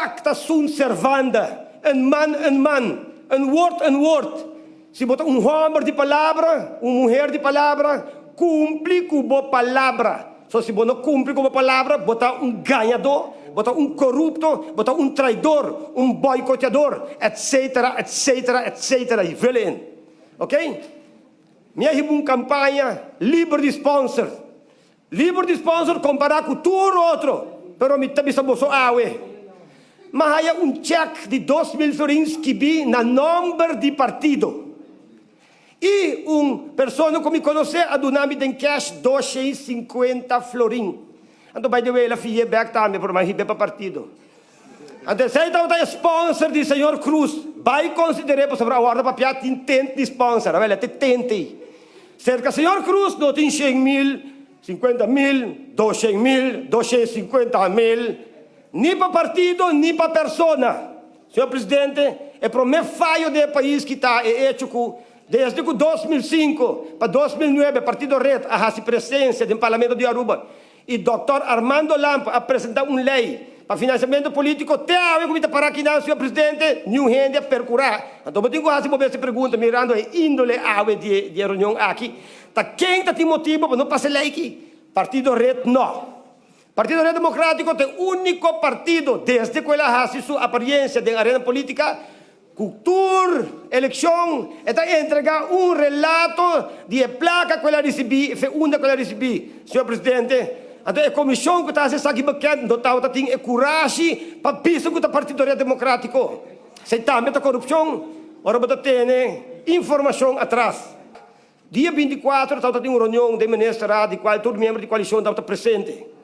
Pacta sunt servanda. Een man, een man. Een woord, een woord. Si bo ta un homber di palabra, un muher di palabra, cumpli cu bo palabra. So si bo no cumpli cu bo palabra, bo ta un gañador, bo ta un corupto, bo ta un traidor, un boicoteador, etc. Etc. Etc. Y vul in. Ok? Mi a hiba un campaña liber di sponsor. Liber di sponsor compara cu tur otro, pero mi ta bisa boso awe. M'a haya un check di 2000 florin skibi na nomber di partido. Y un persona cu mi conoce a duna mi den cash 250 florin. Anto, by the way, el a fia back tambe, pero m'a hibe pa partido. Anto, esey ta sponsor di señor Cruz. Bay considera sobre a warda papia tin tent di sponsor. Wel, te tente. Cerca señor Cruz no tin 100 mil, 50 mil, 200 mil, 250 mil. Ni pa partido, ni pa persona. Señor Presidente, e prome fayo di pais cu ta e hecho cu desde cu 2005 pa 2009 Partido Red a haci presencia den Parlamento di Aruba y Dr. Armando Lampe a presenta un ley pa financiamento politico, te awe cu ta aki, señor Presidente, ningun hende a percura. Anto, mi tin cu haci e pregunta, mirando e indole awe di reunion aki, ta ken ta tin motibo pa no pasa ley aki? Partido Red no. Partido Red Democratico ta e unico partido, desde cu el a haci su apariencia den arena politico, cu tur eleccion ta entrega un relato di placa cu el a ricibi, unda cu el a ricibi, señor Presidente. Anto, e comision cu ta aki bekend, no ta tin e corashi pa bisa cu e Partido Red Democratico. Esey tambe ta corupcion, ora bo tin informacion atras. Dia 24, tabatin un reunion di minister, di cual tur miembro di coalicion tabata presente.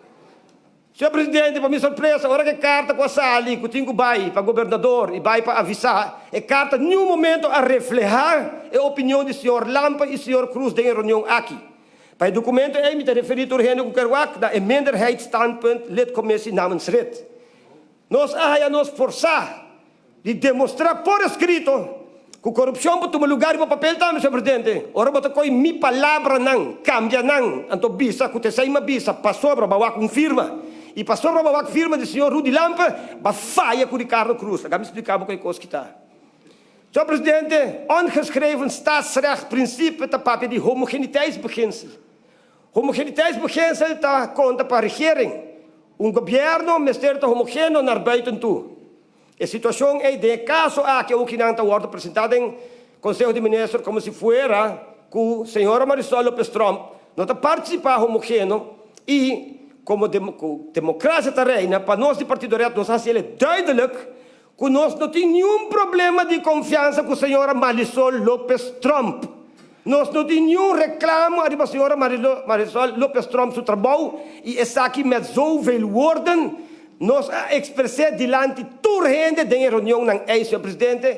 Señor Presidente, pa mi sorpresa, ora cu e carta cu a sali, cu tin cu bay pa gobernador y bay pa avisa, e carta ningun momento a refleha e opinion di señor Lampe y señor Cruz den reunion aki. Pa e documento ey mi ta referi tur hende cu kier wak na e minderheidsstandpunt lidcommissie namens Red. Nos a haya nos forsa di demostra por escrito cu corupcion por tuma luga riba papel tambe, señor Presidente. Ora bo ta coy mi palabranan, cambia nan, anto bisa, cu esey m'a bisa, pasobra, b'a wak un firma. Y pasobra b'a wak firma di señor Rudy Lampe, b'a faya cu Ricardo Cruz. Awor mi splica bo cos cu ta. Señor Presidente, ongeschreven staatsrecht principe ta papia di homogeneiteitsbeginsel. Homogeneiteitsbeginsel ta conta pa regering. Un gobierno mester ta homogeno naar buiten toe. E situacion ta den caso aki cu nan ta wordo presenta den Conseho di Minister como si fuera cu señora Marisol Lopez Tromp no ta participa homogeno y como democracia ta reina, pa nos di Partido Red nos a haci duidelijk cu nos no tin ningun problema di confiansa cu señora Marisol Lopez Tromp. Nos no tin ningun reclamo ariba señora Marisol Lopez Tromp su trabou y esaki met zoveel woorden nos a expresa dilanti tur hende den reunion nan, señor Presidente.